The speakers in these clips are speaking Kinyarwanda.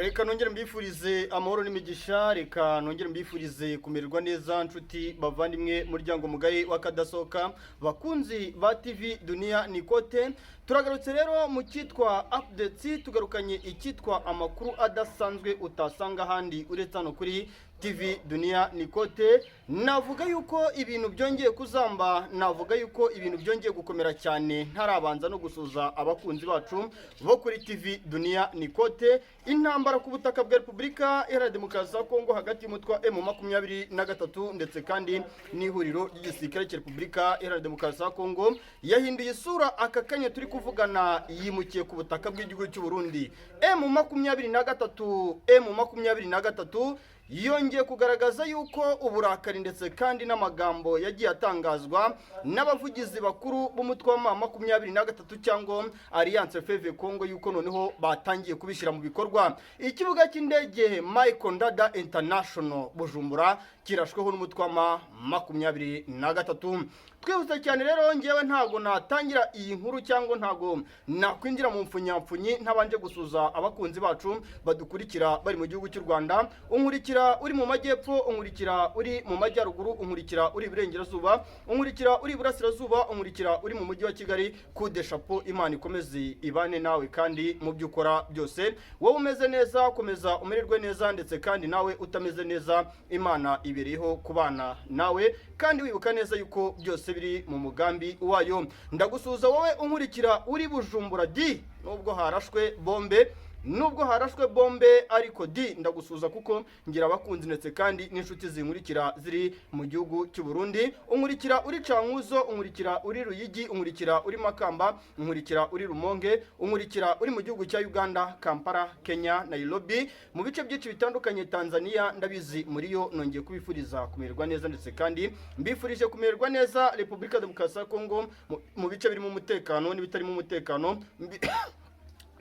Reka nongere mbifurize amahoro n'imigisha, reka nongere mbifurize kumererwa neza, nshuti bavandimwe, muryango mugari w'akadasohoka, bakunzi ba TV Dunia Nikote. Turagarutse rero mu cyitwa updates, tugarukanye icyitwa amakuru adasanzwe utasanga ahandi uretse hano kuri TV Dunia Nikote. Navuga yuko ibintu byongeye kuzamba, navuga yuko ibintu byongeye gukomera cyane. Ntarabanza no gusuza abakunzi bacu bo kuri TV Dunia Nikote, intambara ku butaka bwa Repubulika Iharanira Demokarasi ya Kongo hagati y'umutwe wa M23 ndetse kandi n'ihuriro ry'igisirikare cya Repubulika Iharanira Demokarasi ya Kongo yahinduye isura. Aka kanya turi kuvugana yimukiye ku butaka bw'igihugu cy'u Burundi. M23, M23 yongeye kugaragaza yuko uburakari ndetse kandi n'amagambo yagiye atangazwa n'abavugizi bakuru b'umutwe wa M23 cyangwa Alliance Fleuve Congo, yuko noneho batangiye kubishyira mu bikorwa. Ikibuga cy'indege Michael Ndada International Bujumbura kirashweho n'umutwe wa M23. Twihuse cyane rero, ngewe ntago natangira iyi nkuru cyangwa ntago nakwinjira mu mfunyapfunyi ntabanje gusuza abakunzi bacu badukurikira bari mu gihugu cy'u Rwanda. Unkurikira uri mu majyepfo, unkurikira uri mu majyaruguru, unkurikira uri iburengerazuba, unkurikira uri iburasirazuba, unkurikira uri mu mujyi wa Kigali, kude chapeau. Imana ikomeze ibane nawe kandi mu byo ukora byose. Wowe umeze neza, komeza umererwe neza, ndetse kandi nawe utameze neza, Imana ibereyeho kubana nawe, kandi wibuka neza yuko byose biri mu mugambi wayo. Ndagusuhuza wowe unkurikira uri Bujumbura di, nubwo harashwe bombe, nubwo harashwe bombe, ariko di ndagusuhuza kuko ngira abakunzi ndetse kandi n'inshuti zinkurikira ziri mu gihugu cy'u Burundi. Unkurikira uri Cankuzo, unkurikira uri Ruyigi, unkurikira uri Makamba, unkurikira uri Rumonge, unkurikira uri mu gihugu cya Uganda, Kampala, Kenya, Nairobi, mu bice byinshi bitandukanye, Tanzania, ndabizi muri yo. Nongeye kubifuriza kumererwa neza ndetse kandi mbifurije kumererwa neza Repubulika Demokarasi ya Kongo mu bice birimo umutekano n'ibitarimo umutekano.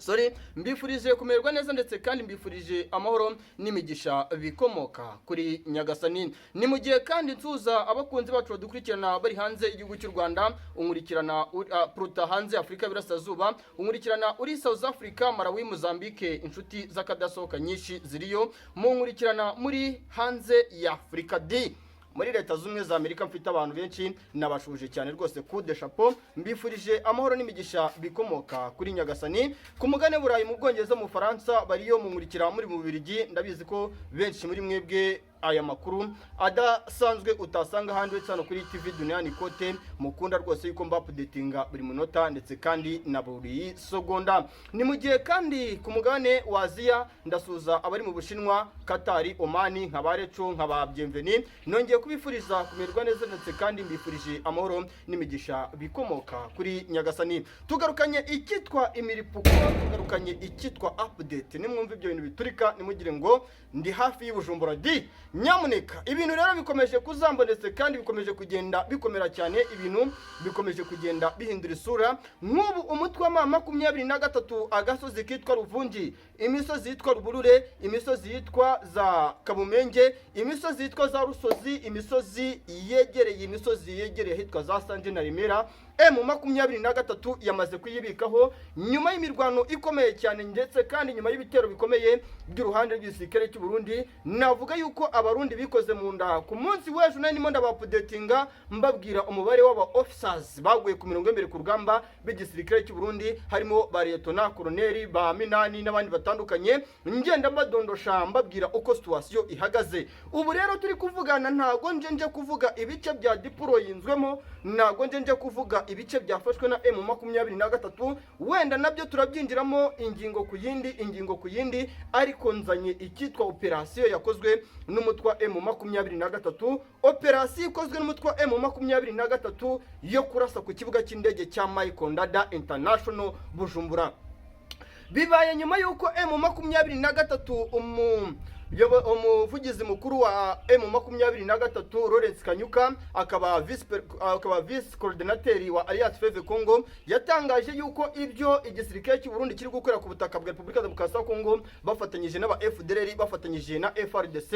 Sorry, mbifurije kumererwa neza ndetse kandi mbifurije amahoro n'imigisha bikomoka kuri Nyagasani. Ni mu gihe kandi nsuza abakunzi bacu badukurikirana bari hanze y'igihugu cy'u Rwanda. Unkurikirana Pruta hanze Afurika y'Iburasirazuba, unkurikirana uri South Africa, Malawi, Mozambique, inshuti z'akadasohoka nyinshi ziriyo, munkurikirana muri hanze ya Afurika di, muri Leta Z'Ubumwe za Amerika mfite abantu benshi, nabashuje cyane rwose, kude chapeau, mbifurije amahoro n'imigisha bikomoka kuri Nyagasani. Ku mugane Burayi, mu Bwongereza, mu Bufaransa bariyo, munkurikira muri mu Bubiligi, ndabizi ko benshi muri mwebwe aya makuru adasanzwe utasanga ahandi uretse hano kuri TV Dunia Nikote mukunda rwose yuko mba updatinga buri munota ndetse kandi na buri segonda. Ni mu gihe kandi ku mugabane wa Aziya ndasuza abari mu Bushinwa, Katari, Omani, nka ba Reco, nka ba Bienveni. Nongeye kubifuriza kumererwa neza ndetse kandi mbifurije amahoro n'imigisha bikomoka kuri Nyagasani. Tugarukanye icyitwa imiripuko, tugarukanye icyitwa update. Nimwumva ibyo bintu biturika, nimugire ngo ndi hafi y'Ibujumbura di, nyamuneka. Ibintu rero bikomeje kuzamba ndetse kandi bikomeje kugenda bikomera cyane, ibintu bikomeje kugenda bihindura isura. Nk'ubu umutwe wa M23, agasozi kitwa Ruvungi, imisozi yitwa Ruburure, imisozi yitwa za Kabumenge, imisozi yitwa za Rusozi, imisozi yegereye ahitwa za Sanje na Remera, M23 yamaze kuyibikaho nyuma y'imirwano ikomeye cyane ndetse kandi nyuma y'ibitero bikomeye by'uruhande rw'igisirikare cy'u Burundi. Navuga yuko Abarundi bikoze mu nda. Ku munsi w'ejo nari ndimo ndabaupdatinga, mbabwira umubare w'aba officers baguye ku mirongo y'imbere ku rugamba b'igisirikare cy'u Burundi, harimo ba lieutenant colonel, ba Minani n'abandi batandukanye, ngenda mbadondosha, mbabwira uko situation ihagaze. Ubu rero turi kuvugana, ntago nje kuvuga ibice bya deployinzwemo, ntago nje kuvuga ibice byafashwe na M23, wenda nabyo turabyinjiramo ingingo ku yindi, ingingo ku yindi, ariko nzanye icyitwa operasiyo yakozwe n'umutwe wa M23, operasiyo ikozwe n'umutwe wa M23 yo kurasa ku kibuga cy'indege cya Michael Ndada International Bujumbura. Bibaye nyuma y'uko M23, umuvugizi mukuru wa M23 Lawrence Kanyuka, akaba vice coordinateur wa Alliance Fleuve Congo, yatangaje yuko ibyo igisirikare cy'u Burundi kiri gukorera ku butaka bwa Repubulika Demokarasi ya Congo bafatanyije n'aba FDLR, bafatanyije na FARDC.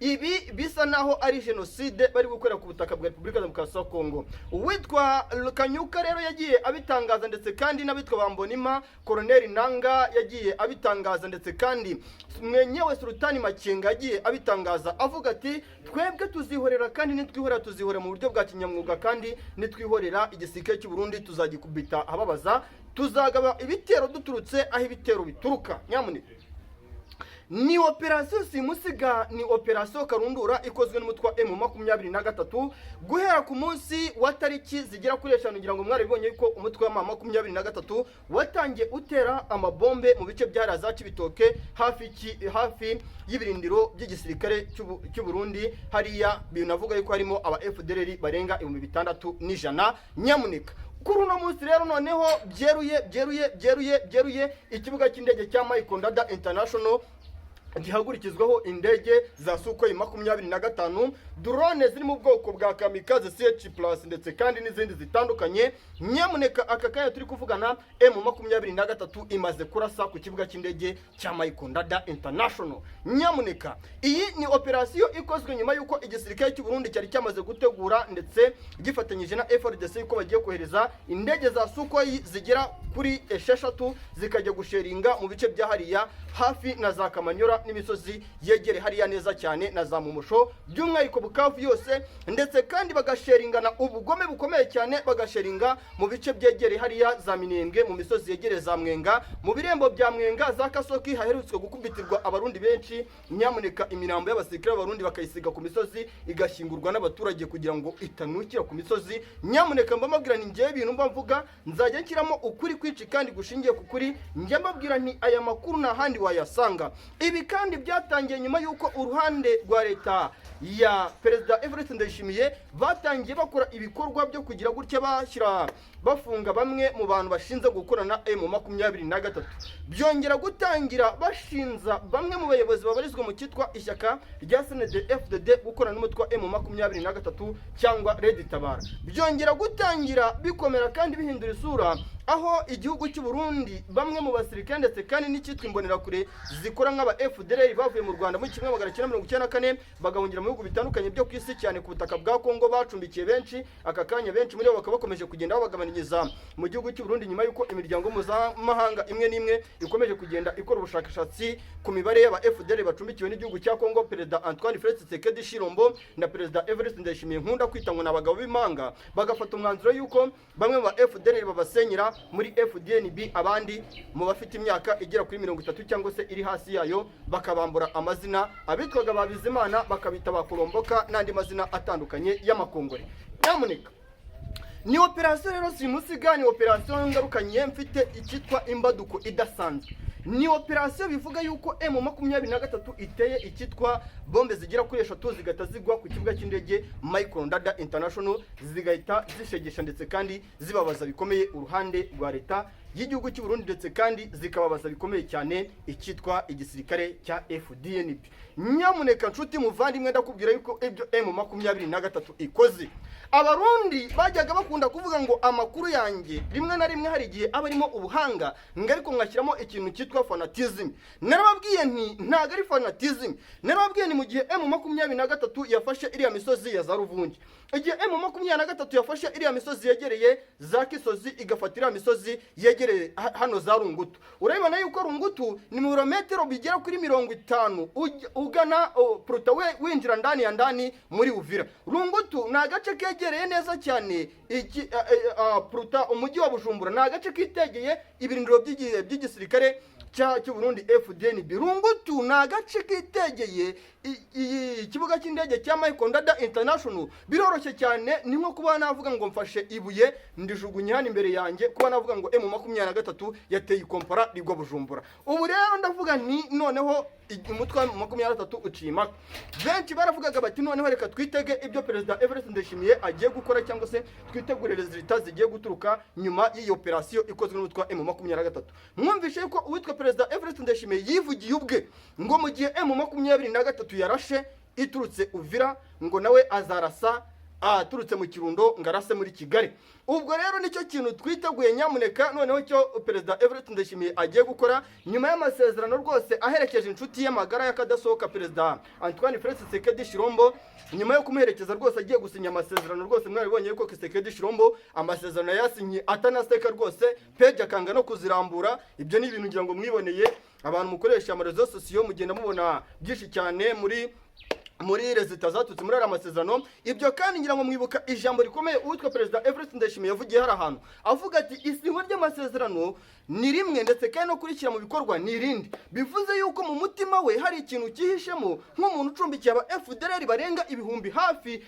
Ibi bisa naho ari jenoside bari gukorera ku butaka bwa Repubulika Demokarasi ya Kongo. Uwitwa Kanyuka rero yagiye abitangaza, ndetse kandi n'abitwa Bambonima, Koroneli Nanga yagiye abitangaza, ndetse kandi mwenyewe Sultani Makenga yagiye abitangaza, avuga ati: "Twebwe tuzihorera, kandi nitwihorera tuzihorera mu buryo bwa kinyamwuga, kandi nitwihorera igisirikare cy'u Burundi tuzagikubita ahababaza, tuzagaba ibitero duturutse aho ibitero bituruka." Nyamuneka, ni operasiyo simusiga, ni operasiyo karundura ikozwe n'umutwe wa M23 guhera ku munsi wa tariki zigera kuri 5. Ngira ngo mwarabibonye ko umutwe wa M23 watangiye utera amabombe mu bice bya za Cibitoke, hafi y'ibirindiro by'igisirikare cy'u Burundi hariya. Binavuga yuko harimo aba FDLR barenga 6100. Nyamuneka, kuri uno munsi rero noneho byeruye, byeruye, byeruye, byeruye, ikibuga cy'indege cya Michael Ndada International gihagurikizwaho indege za Sukhoi 25, drone ziri mu bwoko bwa Kamikaze CH Plus, ndetse kandi n'izindi zitandukanye. Nyamuneka, aka kanya turi kuvugana, M23 imaze kurasa ku kibuga cy'indege cya Michael Ndada International. Nyamuneka, iyi ni operasiyo ikozwe nyuma y'uko igisirikare cy'u Burundi cyari cyamaze gutegura, ndetse gifatanyije na FARDC, yuko bagiye kohereza indege za Sukhoi zigera kuri 6, zikajya gusheringa mu bice bya hariya hafi na za Kamanyora n'imisozi yegereye hariya neza cyane na za Mumusho, by'umwihariko Bukavu yose, ndetse kandi bagasheringana ubugome bukomeye cyane, bagasheringa mu bice byegereye hariya za Minembwe, mu misozi yegereye za Mwenga, mu birembo bya Mwenga, za Kasoki, haherutswe gukubitirwa Abarundi benshi. Nyamuneka, imirambo y'abasirikare b'Abarundi bakayisiga ku misozi, igashyingurwa n'abaturage kugira ngo itanukira ku misozi. Nyamuneka, mbabwira ni ngewe ibintu mba mvuga nzajya nshyiramo ukuri kwinshi kandi gushingiye ku kuri. Njya mbabwira nti aya makuru nta handi wayasanga. Ibi kandi byatangiye nyuma y'uko uruhande rwa leta ya Perezida Evariste Ndayishimiye batangiye bakora ibikorwa byo kugira gutya bashyira bafunga bamwe mu bantu bashinzwe gukorana M23. Byongera gutangira bashinza bamwe mu bayobozi babarizwa mu cyitwa ishyaka rya CNDD FDD gukorana n'umutwe wa M23 cyangwa Red Tabara. Byongera gutangira bikomera kandi bihindura isura, aho igihugu cy'u Burundi bamwe mu basirikare, ndetse kandi n'icyitwa Imbonerakure zikora nk'aba FDLR bavuye mu Rwanda muri 1994, bagahungira mu bihugu bitandukanye byo ku isi, cyane ku butaka bwa Kongo bacumbikiye benshi. Aka kanya benshi muri bo bakaba bakomeje kugenda babagabaniriza mu gihugu cy'u Burundi, nyuma y'uko imiryango mpuzamahanga imwe n'imwe ikomeje kugenda ikora ubushakashatsi ku mibare y'aba FDLR bacumbikiwe n'igihugu cya Kongo. Perezida Antoine Felix Tshisekedi Tshilombo na Perezida Evariste Ndayishimiye, nkunda kwita ngo ni abagabo b'imanga, bagafata umwanzuro y'uko bamwe mu ba FDLR babasenyera muri FDNB, abandi mu bafite imyaka igera kuri 30 cyangwa se iri hasi yayo bakabambura amazina, abitwaga ba Bizimana bakabita ba Kolomboka n'andi mazina atandukanye y'amakongore. Nyamuneka, ni operasiyo rero simusiga, ni operasiyo ngarukanye mfite icyitwa imbaduko idasanzwe. Ni operasiyo bivuga yuko M23 iteye icyitwa bombe zigera kuri 3, zigahita zigwa ku kibuga cy'indege Michael Ndada International, zigahita zishegesha ndetse kandi zibabaza bikomeye uruhande rwa leta y'igihugu cy'u Burundi, ndetse kandi zikababaza bikomeye cyane icyitwa igisirikare cya FDNB. Nyamuneka nshuti muvandimwe, ndakubwira yuko ibyo M23 ikoze, Abarundi bajyaga bakunda kuvuga ngo amakuru yanjye rimwe na rimwe hari igihe aba arimo ubuhanga, ngo ariko ngashyiramo ikintu cyitwa fanatism. Narababwiye nti ntabwo ari fanatism. Narababwiye ni mu gihe M23 yafashe iriya misozi ya za Ruvungi, igihe M23 yafashe iriya misozi yegereye za Kisozi, igafata iriya misozi yegereye hano za Rungutu, urabibona yuko Rungutu ni mu birometero bigera kuri 50 ugana puruta we winjira ndani ya ndani muri Uvira. Rungutu ni agace kegereye neza cyane iki puruta umujyi wa Bujumbura, ni agace kitegeye ibirindiro by'igisirikare cy'u Burundi FDNB. Rungutu ni agace kitegeye ikibuga cy'indege cya Michael Ndada International. Biroroshye cyane, ni nko kuba navuga ngo mfashe ibuye ndijugunye hano imbere yanjye, kuba navuga ngo M23 yateye ikompora rigwa Bujumbura. Ubu rero ndavuga nti noneho umutwe wa 23 uciye impaka. Benshi baravugaga bati: "Noneho reka twitege ibyo Perezida Evariste Ndayishimiye agiye gukora, cyangwa se twitegure résultats zigiye guturuka nyuma y'iyi operasiyo ikozwe n'umutwe wa M23." Mwumvishe yuko uwitwa Perezida Evariste Ndayishimiye yivugiye ubwe ngo mu gihe M23 yarashe iturutse Uvira, ngo nawe azarasa Aturutse mu Kirundo ngo arase muri Kigali. Ubwo rero nicyo kintu twiteguye nyamuneka. Noneho cyo Perezida Evariste Ndayishimiye agiye gukora nyuma y'amasezerano rwose aherekeje inshuti ye magara y'akadasohoka, Perezida Antoine Felix Tshisekedi Tshilombo, nyuma yo kumuherekeza rwose agiye gusinya amasezerano. Rwose mwaribonye yuko Tshisekedi Tshilombo amasezerano yayasinye atanaseka rwose, page akanga no kuzirambura. Ibyo ni ibintu ngira ngo mwiboneye. Abantu mukoresha ama réseaux sociaux mugenda mubona byinshi cyane muri résultats zaturutse muri ariya masezerano. Ibyo kandi ngira ngo mwibuka ijambo rikomeye uwitwa Perezida Evariste Ndayishimiye yavugiye hari ahantu, avuga ati: "Isinywa ry'amasezerano ni rimwe, ndetse kandi no kurishyira mu bikorwa ni irindi." Bivuze yuko mu mutima we hari ikintu cyihishemo, nk'umuntu ucumbikiye aba FDLR barenga ibihumbi hafi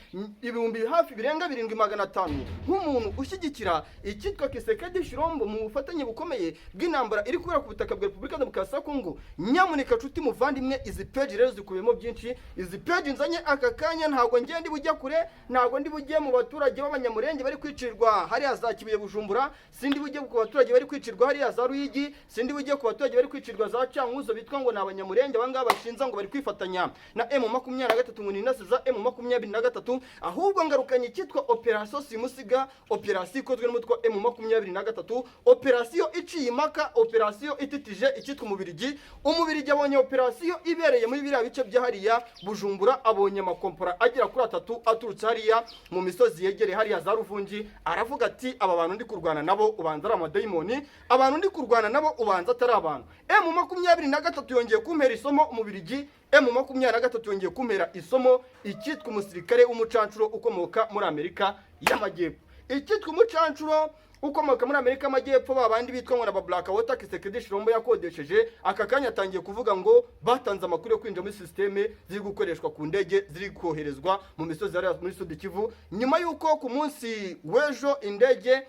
birenga 7,500, nk'umuntu ushyigikira icyitwa Tshisekedi Tshilombo mu bufatanye bukomeye bw'intambara iri kubera ku butaka bwa Repubulika Demokarasi ya Kongo. Nyamuneka nshuti muvandimwe, izi page rero zikubiyemo byinshi. Izi page nzanye aka kanya, ntabwo ngiye ndi bujya kure, ntabwo ndi bujye mu baturage b'Abanyamurenge bari kwicirwa hariya za Kibuye, Bujumbura, sindi bujye ku baturage bari kwicirwa hariya za Ruyigi, sindi bujye ku baturage bari kwicirwa za Cankuzo bitwa ngo ni Abanyamurenge, abangaba bashinza ngo bari kwifatanya na M23, ngo ni intasi za M23. Ahubwo ngarukanye icyitwa operasiyo simusiga, operasiyo ikozwe n'umutwe wa M23, operasiyo iciye impaka, operasiyo ititije icyitwa Umubirigi. Umubirigi abonye operasiyo ibereye muri biriya bice bya hariya Bujumbura, abonye amakompora agera kuri atatu aturutse hariya mu misozi yegereye hariya za Ruvungi, aravuga ati: "Aba bantu ndi kurwana nabo ubanza ari amadayimoni, abantu ndi kurwana nabo ubanza atari abantu. M23 yongeye kumpera isomo." Umubirigi, M23 yongeye kumpera isomo. Icyitwa umusirikare w'umucancuro ukomoka muri Amerika y'Amajyepfo, icyitwa umucancuro ukomoka muri Amerika y'Amajyepfo, ba bandi bitwa ngo na ba Black Water Tshisekedi Tshilombo yakodesheje, aka kanya atangiye kuvuga ngo batanze amakuru yo kwinjira muri système ziri gukoreshwa ku ndege ziri koherezwa mu misozi hariya muri Sud Kivu, nyuma y'uko ku munsi w'ejo indege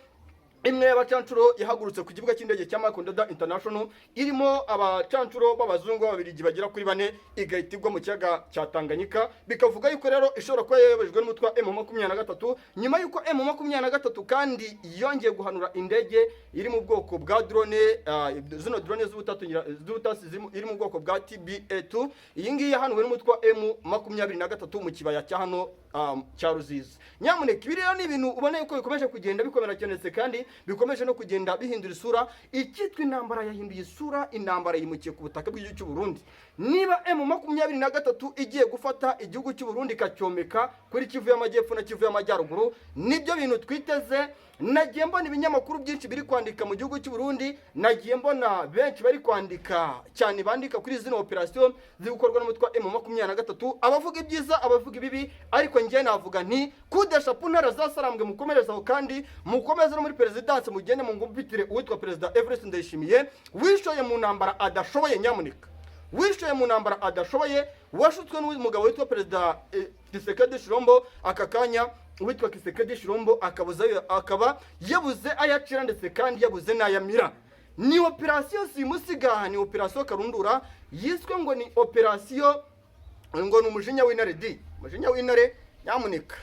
imwe y'abacancuro yahagurutse ku kibuga cy'indege cya Makondoda International irimo abacancuro b'abazungu b'Ababirigi bagera kuri bane, igahita igwa mu kiyaga cya Tanganyika. Bikavuga yuko rero ishobora kuba yayobejwe n'umutwe wa M23, nyuma y'uko M23 kandi yongeye guhanura indege iri mu bwoko bwa drone, zino drone z'ubutasi iri mu bwoko bwa TBA2. Iyi ngiyi yahanuwe n'umutwe wa M23 mu kibaya cya hano cya Ruzizi. Nyamuneka, ibi rero ni ibintu ubona yuko bikomeje kugenda bikomera cyane, ndetse kandi bikomeje no kugenda bihindura isura. Icyitwa intambara yahinduye isura, intambara yimukiye ku butaka bw'igihugu cy'u Burundi. Niba M23 igiye gufata igihugu cy'u Burundi ikacyomeka kuri Kivu y'Amajyepfo na Kivu y'Amajyaruguru, nibyo bintu twiteze. Nagiye mbona ibinyamakuru byinshi biri kwandika mu gihugu cy'u Burundi, nagiye mbona benshi bari kwandika cyane, bandika kuri zino operasiyo ziri gukorwa n'umutwe wa M23, abavuga ibyiza, abavuga ibibi, ariko njye navuga nti kudesha pu ntara zasarambwe, mukomereze aho, kandi mukomeze no muri perezidansi, mugende mungumbitire uwitwa Perezida Evariste Ndayishimiye wishoye mu ntambara adashoboye. Nyamuneka, wishoye mu ntambara adashoboye, washutswe n'umugabo witwa Perezida Tshisekedi Tshilombo. Aka kanya uwitwa Tshisekedi Tshilombo akaba yabuze ayacira, ndetse kandi yabuze n'ayamira. Ni operasiyo simusiga, ni operasiyo karundura yiswe ngo ni operasiyo, ngo ni umujinya w'intare di, umujinya w'intare. Nyamuneka,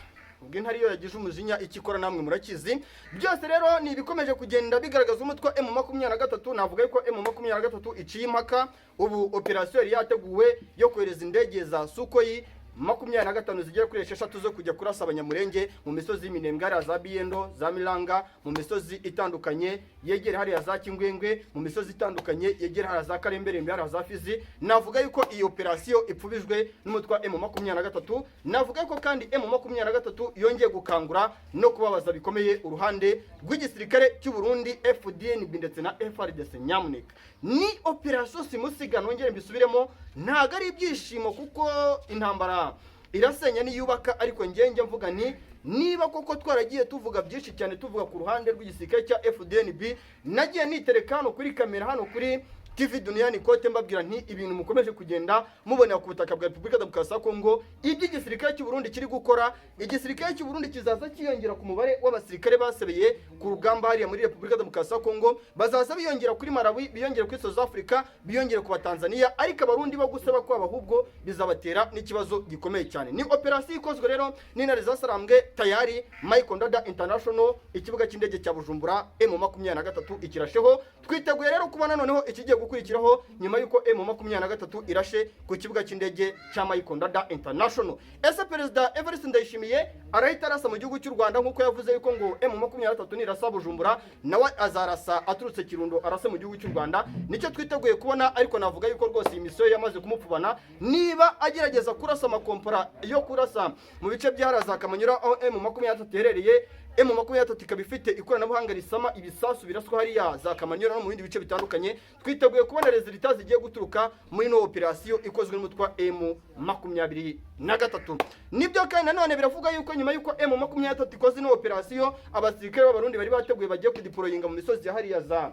ubwo intare iyo yagize umujinya icyo ikora namwe murakizi. Byose rero ni ibikomeje kugenda bigaragaza umutwe wa M23. Navuga yuko M23 iciye impaka. Ubu operasiyo yari yateguwe yo kohereza indege za Sukhoi 25 zigera kuri 6 zo kujya kurasa Abanyamurenge mu misozi y'Iminembwe, hariya za Biyendo, za Milanga, mu misozi itandukanye yegera hariya za Kingwengwe, mu misozi itandukanye yegera hariya za Karemberembe, hariya za Fizi. Navuga yuko iyi operasiyo ipfubijwe n'umutwe wa M23. Navuga yuko kandi M23 yongeye gukangura no kubabaza bikomeye uruhande rw'igisirikare cy'u Burundi, FDNB ndetse na FARDC. Nyamuneka, ni operasiyo simusiga. Nongere mbisubiremo, ntabwo ari ibyishimo kuko intambara irasenya niyubaka, ariko njye mvuga nti niba koko twaragiye tuvuga byinshi cyane, tuvuga ku ruhande rw'igisirikare cya FDNB, nagiye nitereka hano kuri kamera, hano kuri TV Duniani Kote, mbabwira nti ibintu mukomeje kugenda mubonera ku butaka bwa Repubulika Demokarasi ya Kongo, iby'igisirikare cy'u Burundi kiri gukora, igisirikare cy'u Burundi kizaza cyiyongera ku mubare w'abasirikare basebeye ku rugamba hariya muri Repubulika Demokarasi ya Kongo. Bazaza biyongera kuri Malawi, biyongera kuri South Africa, biyongera ku Batanzania, ariko Abarundi bo gusaba kwabo ahubwo bizabatera n'ikibazo gikomeye cyane. Ni operasiyo ikozwe rero n'intare zasarambwe tayari. Michael Ndada International, ikibuga cy'indege cya Bujumbura, M23 ikirasheho. Twiteguye rero kubona noneho ikigiye gukurikiraho. gukurikiraho nyuma y'uko M23 irashe ku kibuga cy'indege cya Michael Ndada International? Ese Perezida Evariste Ndayishimiye arahita arasa mu gihugu cy'u Rwanda, nk'uko yavuze yuko ngo M23 nirasa Bujumbura nawe azarasa aturutse Kirundo arase mu gihugu cy'u Rwanda? Nicyo twiteguye kubona, ariko navuga yuko rwose iyi misiyo yamaze kumupfubana. Niba agerageza kurasa amakompora yo kurasa mu bice bya za Kamanyura aho M23 iherereye, M23 ikaba ifite ikoranabuhanga risama ibisasu biraswa hariya za Kamanyura no mu bindi bice bitandukanye, twiteguye kubona résultats zigiye guturuka muri ino operasiyo ikozwe n'umutwe wa M23. Nibyo kandi nanone biravuga yuko nyuma yuko M23 ikoze ino operasiyo, abasirikare b'Abarundi bari bateguye bagiye kudeployinga mu misozi ya hariya za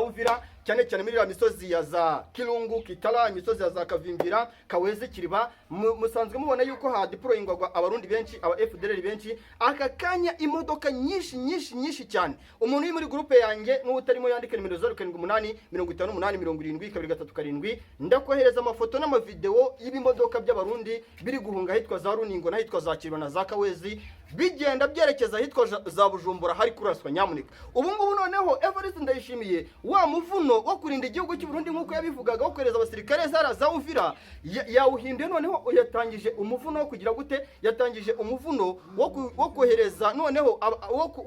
Uvira, cyane cyane muri ya misozi ya za Kirungu, Kitara, imisozi ya za Kavimvira, Kawezi, Kiriba. Musanzwe mubona yuko hadeployingwaga Abarundi benshi, aba FDLR benshi. Aka kanya imodoka nyinshi nyinshi nyinshi cyane. Umuntu uri muri groupe yanjye n'utarimo yandika nimero 078 58 70 237. Ndakohereza amafoto n'amavideo y'ibimodoka by'Abarundi biri guhunga ahitwa za Runingo n'ahitwa za Kiriba na za Kawezi, bigenda byerekeza ahitwa za Bujumbura hari kuraswa. Nyamuneka, ubu ngubu noneho Evariste Ndayishimiye, wa muvuno wo kurinda igihugu cy'u Burundi nk'uko yabivugaga, wo kohereza abasirikare zara za Uvira, yawuhinduye. Noneho yatangije umuvuno wo kugira gute? Yatangije umuvuno wo kohereza noneho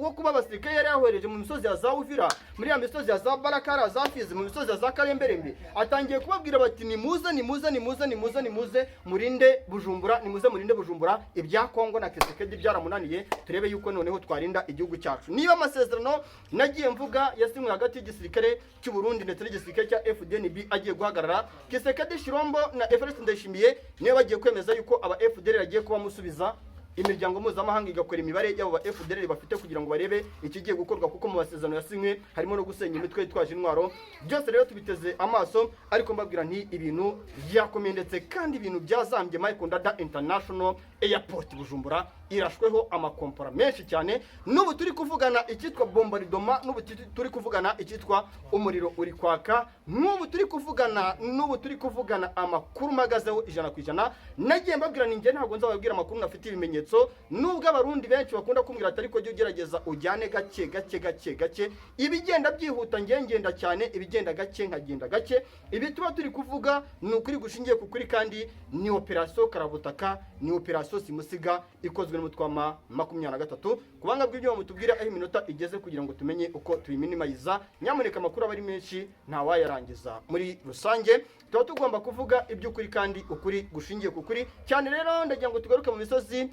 wo kuba abasirikare yari yahoreje mu misozi ya za Uvira, muri ya misozi ya za Barakara, za Fizi, mu misozi ya za Karemberembe. Atangiye kubabwira bati: "Nimuze, nimuze, nimuze, nimuze, nimuze murinde Bujumbura, nimuze murinde Bujumbura. Ibya Kongo na Tshisekedi byaramunaniye, turebe yuko noneho twarinda igihugu cyacu." Niba amasezerano nagiye mvuga yasinywe hagati y'igisirikare cy'u Burundi ndetse n'igisirikare cya FDNB agiye guhagarara, Tshisekedi Tshilombo na Evariste Ndayishimiye niyo bagiye kwemeza yuko aba FDLR agiye kuba musubiza, imiryango mpuzamahanga igakora imibare y'abo ba FDLR bafite kugira ngo barebe ikigiye gukorwa, kuko mu masezerano yasinywe harimo no gusenya imitwe yitwaje intwaro. Byose rero tubiteze amaso, ariko mbabwira nti ibintu byakomeye ndetse kandi ibintu byazambye. Michael Ndada International Airport Bujumbura irashweho amakompora menshi cyane. N'ubu turi kuvugana icyitwa bombardement, n'ubu turi kuvugana icyitwa umuriro uri kwaka, n'ubu turi kuvugana, n'ubu turi kuvugana amakuru mpagazeho 100%. Nagiye mbabwira ni njye ntabwo nzababwira amakuru nafite ibimenyetso, nubwo Abarundi benshi bakunda kumbwira ati: "Ariko jya ugerageza ujyane gake gake gake gake." Ibigenda byihuta ngiye ngenda cyane, ibigenda gake nkagenda gake. Ibi tuba turi kuvuga ni ukuri gushingiye ku kuri, kandi ni operasiyo karabutaka, ni operasiyo simusiga ikozwe n'umutwe wa M23. Ku banga bw'ibyuma, mutubwire aho iminota igeze kugira ngo tumenye uko tubiminimiza. Nyamuneka, amakuru aba ari menshi, ntawayarangiza. Muri rusange tuba tugomba kuvuga iby'ukuri kandi ukuri gushingiye ku kuri cyane. Rero ndagira ngo tugaruke mu misozi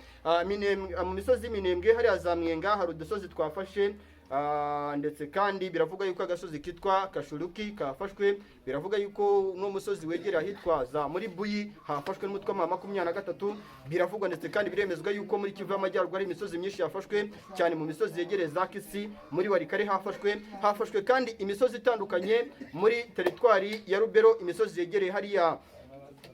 mu misozi Minembwe, hariya za Mwenga hari udusozi twafashe. Ndetse kandi biravuga yuko agasozi kitwa Kashuruki kafashwe. Biravuga yuko uno musozi wegereye ahitwa za muri Buyi hafashwe n'umutwe wa 23. Biravugwa ndetse kandi biremezwa yuko muri Kivu y'Amajyaruguru hari imisozi myinshi yafashwe, cyane mu misozi yegereye za Kisi, muri Walikale hafashwe. Hafashwe kandi imisozi itandukanye muri teritwari ya Rubero, imisozi yegereye hariya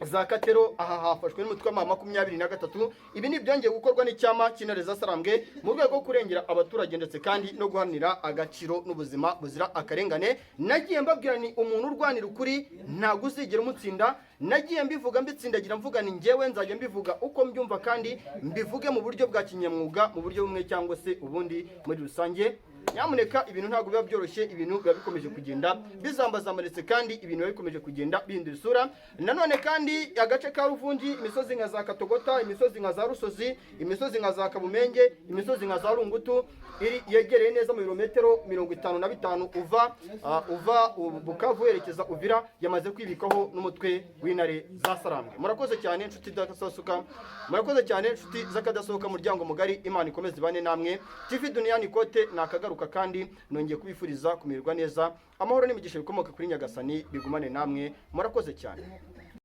za Katero, aha hafashwe n'umutwe wa 23. Ibi ni ibyongeye gukorwa n'icyama cy'Intare za Sarambwe mu rwego rwo kurengera abaturage ndetse kandi no guharanira agaciro n'ubuzima buzira akarengane. Nagiye mbabwira ni umuntu urwanira ukuri ntabwo uzigera umutsinda. Nagiye mbivuga, mbitsindagira, mvuga ni njyewe nzajya mbivuga uko mbyumva kandi mbivuge mu buryo bwa kinyamwuga, mu buryo bumwe cyangwa se ubundi. Muri rusange, nyamuneka, ibintu ntabwo biba byoroshye, ibintu biba bikomeje kugenda bizambazamaritse kandi ibintu biba bikomeje kugenda bihindura isura. Nanone kandi agace ka Ruvungi, imisozi nka za Katogota, imisozi nka za Rusozi, imisozi nka za Kabumenge, imisozi nka za Rungutu iri yegereye neza mu birometero 55 uva Bukavu werekeza Uvira, yamaze kwibikaho n'umutwe w'Intare za Sarambwe. Murakoze cyane inshuti z'akadasohoka, murakoze cyane inshuti z'akadasohoka, muryango mugari. Imana ikomeze ibane namwe. TV Duniyani Kote nakagaruka, kandi nongeye kubifuriza kumererwa neza. Amahoro n'imigisha bikomoka kuri Nyagasani bigumane namwe. Murakoze cyane.